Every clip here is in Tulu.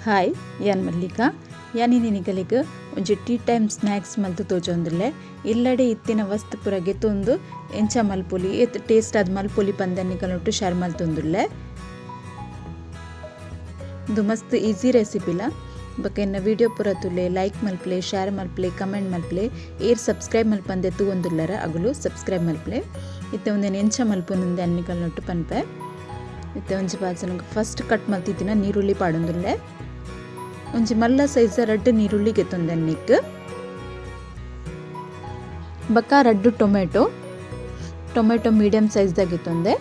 ಹಾಯ್ ಯಾನ್ ಮಲ್ಲಿಕಾ ಯಾನಿ ನಿನಿಗಲಿಗೆ ಒಂಜಿ ಟೀ ಟೈಮ್ ಸ್ನ್ಯಾಕ್ಸ್ ಮಲ್ತು ತೋಜೊಂದುಲ್ಲೆ ಇಲ್ಲಡೆ ಇತ್ತಿನ ವಸ್ತು ಪೂರ ಗೆತೊಂದು ಎಂಚ ಮಲ್ಪೊಲಿ ಏತ್ ಟೇಸ್ಟ್ ಆದ್ ಮಲ್ಪೊಲಿ ಪಂದ್ ನಿಕಲ್ನೊಟ್ಟು ಶೇರ್ ಮಲ್ತೊಂದುಲ್ಲೆ. ಉಂದು ಮಸ್ತ್ ಈಸಿ ರೆಸಿಪಿಲ ಬೊಕ ಎನ್ನ ವಿಡಿಯೋ ಪೂರ ತೂಲೆ ಲೈಕ್ ಮಲ್ಪಲೆ ಶೇರ್ ಮಲ್ಪಲೆ ಕಮೆಂಟ್ ಮಲ್ಪಲೆ ಏರ್ ಸಬ್ಸ್ಕ್ರೈಬ್ ಮಲ್ಪಂದೆ ತೂವೊಂದುಲ್ಲೆರ್ ಅಗುಲು ಸಬ್ಸ್ಕ್ರೈಬ್ ಮಲ್ಪಲೆ. ಇತ್ತೆ ಉಂದೆನ್ ಎಂಚ ಮಲ್ಪೊನುಂದು ನಿಕಲ್ನೊಟ್ಟು ಪನ್ಪೆ. ಇತ್ತೆ ಒಂಜಿ ಬಾಜನಗ್ ಫಸ್ಟ್ ಕಟ್ ಮಲ್ತಿತ್ತಿನ ನೀರುಳ್ಳಿ ಪಾಡೊಂದುಲ್ಲೆ. ಒಂಜಿ ಮಲ್ಲ ಸೈಜ್ ರಡ್ಡ್ ನೀರುಳ್ಳಿ ಗೆತೊಂದೆ ನಿಕ್. ಬೊಕ ರಡ್ಡ್ ಟೊಮೆಟೊ ಟೊಮೆಟೊ ಮೀಡಿಯಂ ಸೈಜ್ ದ ಗೆತೊಂದೆ.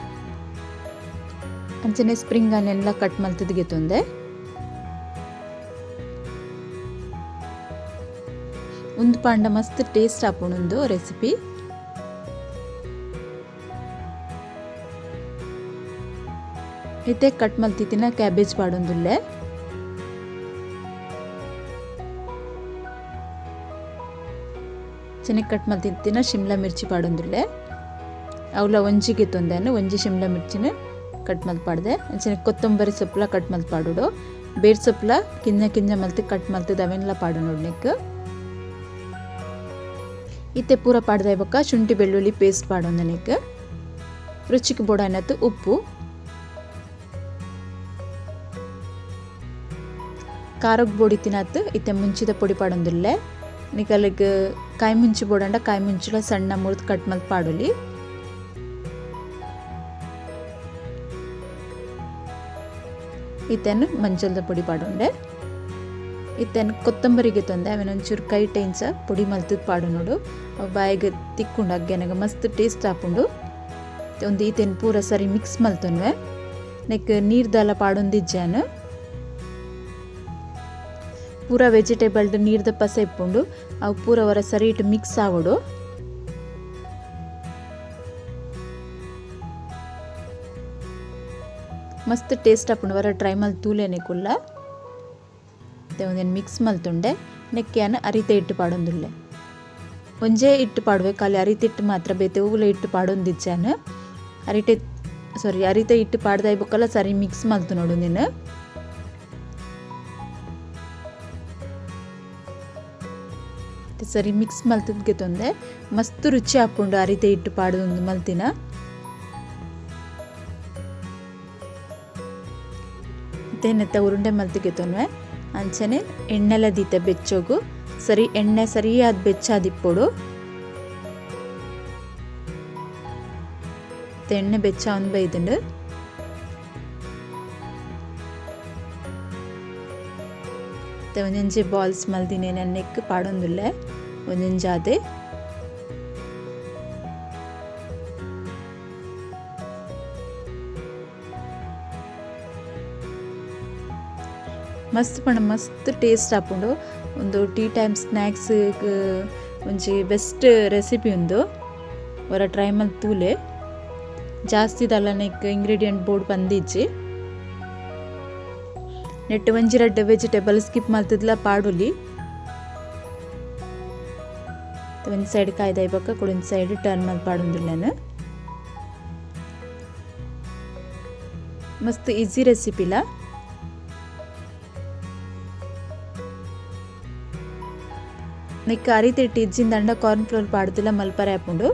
ಅಂಚನೆ ಸ್ಪ್ರಿಂಗ್ ಆನಿಯನ್ ಲ ಕಟ್ ಮಲ್ತುದು ಗೆತೊಂದೆ. ಉಂದು ಪಾಂಡ ಮಸ್ತ್ ಟೇಸ್ಟ್ ಆಪುಂಡು ರೆಸಿಪಿ. ಇತ್ತೆ ಕಟ್ ಮಲ್ತಿತ್ತಿನ ಕ್ಯಾಬೇಜ್ ಪಾಡೊಂದುಲ್ಲೆ. ಚೆನ್ನ ಕಟ್ ಮಲ್ತಿತ್ತಿನ ಶಿಮ್ಲಾ ಮಿರ್ಚಿ ಪಾಡೊಂದುಲ್ಲೆ. ಅವಲ ಒಂಜಿ ಗೆತೊಂದೆ ಒಂಜಿ ಶಿಮ್ಲಾ ಮಿರ್ಚಿನ ಕಟ್ ಮಲ್ತ್ ಪಾಡ್ದೆ. ಅಂಚನೆ ಕೊತ್ತಂಬರಿ ಸೊಪ್ಪುಲ ಕಟ್ ಮಲ್ತ್ ಪಾಡೊಡು. ಬೇರ್ ಸೊಪ್ಪುಲ ಕಿಂಜ ಕಿಂಜ ಮಲ್ತ್ ಕಟ್ ಮಲ್ತುದು ಅವೆನ್ಲ ಪಾಡೊನೊಡು ನೆಕ್. ಇತ್ತೆ ಪೂರ ಪಾಡ್ದೆ ಬೊಕ್ಕ ಶುಂಠಿ ಬೆಳ್ಳುಳ್ಳಿ ಪೇಸ್ಟ್ ಪಾಡೊಂದೆ ನೆಕ್. ರುಚಿಗೆ ಬೋಡಾಯಿನತ್ ಉಪ್ಪು, ಖಾರಗ್ ಬೋಡಿತಿನತ್ ಇತ್ತೆ ಮುಂಚಿದ ಪೊಡಿ ಪಾಡೊಂದುಲ್ಲೆ. ನಿಕಲೆಗ್ ಕಾಯಿ ಮುಂಚಿ ಬೋಡಂಡ ಕಾಯಿ ಮುಂಚಿಲ ಸಣ್ಣ ಮುರ್ದು ಕಟ್ ಮಲ್ತ್ ಪಾಡೊಲಿ. ಇತ್ತೆನ್ ಮಂಜಲ್ದ ಪೊಡಿ ಪಾಡೊಂಡೆ. ಇತ್ತೆನ್ ಕೊತ್ತಂಬರಿ ಗೆತೊಂದೆ ಅವೆನ್ ಒಂಚೂರು ಕೈ ಟೆಂಚ ಪೊಡಿ ಮಲ್ತುದು ಪಾಡೊನೊಡು. ಅವು ಬಾಯಿಗ್ ತಿಕ್ಕುಂಡು ಅಗ್ಗೆನಗ ಮಸ್ತ್ ಟೇಸ್ಟ್ ಆಪುಂಡು. ಒಂದು ಇತ್ತೆನ್ ಪೂರ ಸರಿ ಮಿಕ್ಸ್ ಮಲ್ತೊನ್ವೆ. ನೆಕ್ ನೀರ್ದಾಲ ಪಾಡೊಂದಿಜ್ಜಾನ್. ಪೂರ ವೆಜಿಟೇಬಲ್ ನೀರ್ದ ಪಸೆ ಇಪ್ಪುಂಡು ಅವು ಪೂರ ವರ ಸರಿ ಇಟ್ಟು ಮಿಕ್ಸ್ ಆವೊಡು. ಮಸ್ತ್ ಟೇಸ್ಟ್ ಆಪುಂಡು ವರ ಟ್ರೈ ಮಲ್ತ್ ತೂಲೆ ನಿಕುಲ್ಲ. ಒಂದೆನ್ ಮಿಕ್ಸ್ ಮಲ್ತುಂಡೆ. ನೆಕ್ ಯಾನ್ ಅರಿತ ಇಟ್ಟು ಪಾಡೊಂದುಲ್ಲೆ. ಒಂಜೇ ಇಟ್ಟು ಪಾಡುವೆ ಖಾಲಿ ಅರಿತ ಇಟ್ಟು ಮಾತ್ರ ಬೇತೆ ಒವ್ಲ ಇಟ್ಟು ಪಾಡೊಂದಿಜ್ಜಾನ್. ಅರಿತ ಇಟ್ಟು ಪಾಡ್ದಾಯಿ ಬೊಕ್ಕಲ ಸರಿ ಮಿಕ್ಸ್ ಮಲ್ತುನೊಡು ಉಂದೆನ್. ಸರಿ ಮಿಕ್ಸ್ ಮಲ್ತುದು ಗೆತೊಂದೆ ಮಸ್ತ್ ರುಚಿ ಆಪುಂಡು ಅರಿತ ಇಟ್ಟು ಪಾಡೊಂದು ಮಲ್ತಿನ. ನೆತ್ತ ಉರುಂಡೆ ಮಲ್ತು ಗೆತೊನ್ವೆ. ಅಂಚನೆ ಎಣ್ಣೆಲ ದೀತೆ ಬೆಚ್ಚೊಗು ಸರಿ ಎಣ್ಣೆ ಸರಿಯಾದ ಬೆಚ್ಚಾದಿಪ್ಪೊಡು. ಎಣ್ಣೆ ಬೆಚ್ಚ ಒಂದ್ ಬೈದುಂಡು. ಒಂಜೊಂಜಿ ಬಾಲ್ಸ್ ಮಲ್ದಿನಿ ನೆಕ್ ಪಾಡೊಂದುಲ್ಲೆ ಒಂಜೊಂಜಾದೆ. ಮಸ್ತ್ ಪಂಡ ಮಸ್ತ್ ಟೇಸ್ಟ್ ಆಪುಂಡು. ಒಂದು ಟೀ ಟೈಮ್ ಸ್ನ್ಯಾಕ್ಸ್ ಒಂಜಿ ಬೆಸ್ಟ್ ರೆಸಿಪಿ ಉಂದು. ವರ ಟ್ರೈ ಮಲ್ತ್ ತೂಲೆ. ಜಾಸ್ತಿ ದಾಲ ನೆಕ್ ಇಂಗ್ರೀಡಿಯೆಂಟ್ ಬೋರ್ಡ್ ಪಂದಿಜ್ಜಿ. ನೆಟ್ ಒಂಜಿ ರಡ್ಡ್ ವೆಜಿಟೇಬಲ್ ಸ್ಕಿಪ್ ಮಲ್ತುದ್ಲ ಪಾಡೊಲಿ. ಒಂಜಿ ಸೈಡ್ ಕಾಯ್ದಾಯಿ ಬೊಕ್ಕ ಕುಡೊಂಜಿ ಸೈಡ್ ಟರ್ನ್ ಮಲ್ತ್ ಪಾಡೊಂದುಲ್ಲೆನ್. ಮಸ್ತ್ ಈಸಿ ರೆಸಿಪಿಲ. ನೆಕ್ ಅರಿತ ಇಟ್ಟು ಇಜ್ಜಿಂದಂಡ ಕಾರ್ನ್ ಫ್ಲೋರ್ ಪಾಡ್ದುಲ ಮಲ್ಪರೆ ಆಪುಂಡು.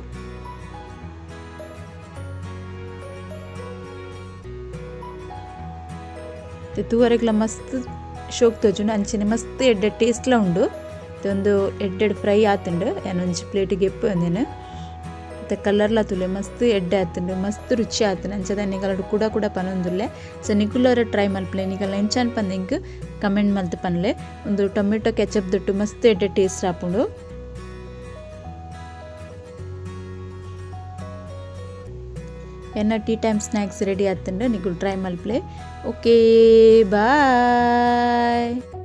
ತೂವರೆಗ್ಲ ಮಸ್ತ್ ಶೋಕ್ ತೋಜುಂಡು. ಅಂಚನೆ ಮಸ್ತ್ ಎಡ್ಡೆ ಟೇಸ್ಟ್ಲ ಉಂಡು. ಒಂದು ಎಡ್ಡೆಡ್ ಫ್ರೈ ಆತುಂಡು. ಯಾನ್ ಒಂಜಿ ಪ್ಲೇಟಿಗೆ ಎಪ್ಪು ಒಂದೆನ್. ಮತ್ತೆ ಕಲರ್ಲ ತೂಲೆ ಮಸ್ತ್ ಎಡ್ಡೆ ಆತುಂಡು ಮಸ್ತ್ ರುಚಿ ಆತುಂಡು. ಅಂಚದ ನಿಕಲಡ್ ಕುಡ ಕುಡ ಪನೊಂದುಲ್ಲೆ. ಸೊ ನಿಕುಲರ ಟ್ರೈ ಮಲ್ಪಲೆ. ನಿಕಲ್ನ ಎಂಚ ಪಂದ್ ಎಂಕ್ ಕಮೆಂಟ್ ಮಲ್ತ್ ಪನ್ಲೆ. ಒಂದು ಟೊಮೆಟೊ ಕೆಚಪ್ ದೊಟ್ಟು ಮಸ್ತ್ ಎಡ್ಡೆ ಟೇಸ್ಟ್ ಆಪುಂಡು. ಎನ್ನ ಟೀ ಟೈಮ್ ಸ್ನ್ಯಾಕ್ಸ್ ರೆಡಿ ಆತುಂಡು. ನಿಕುಲು ಟ್ರೈ ಮಲ್ಪಲೆ. Okay bye.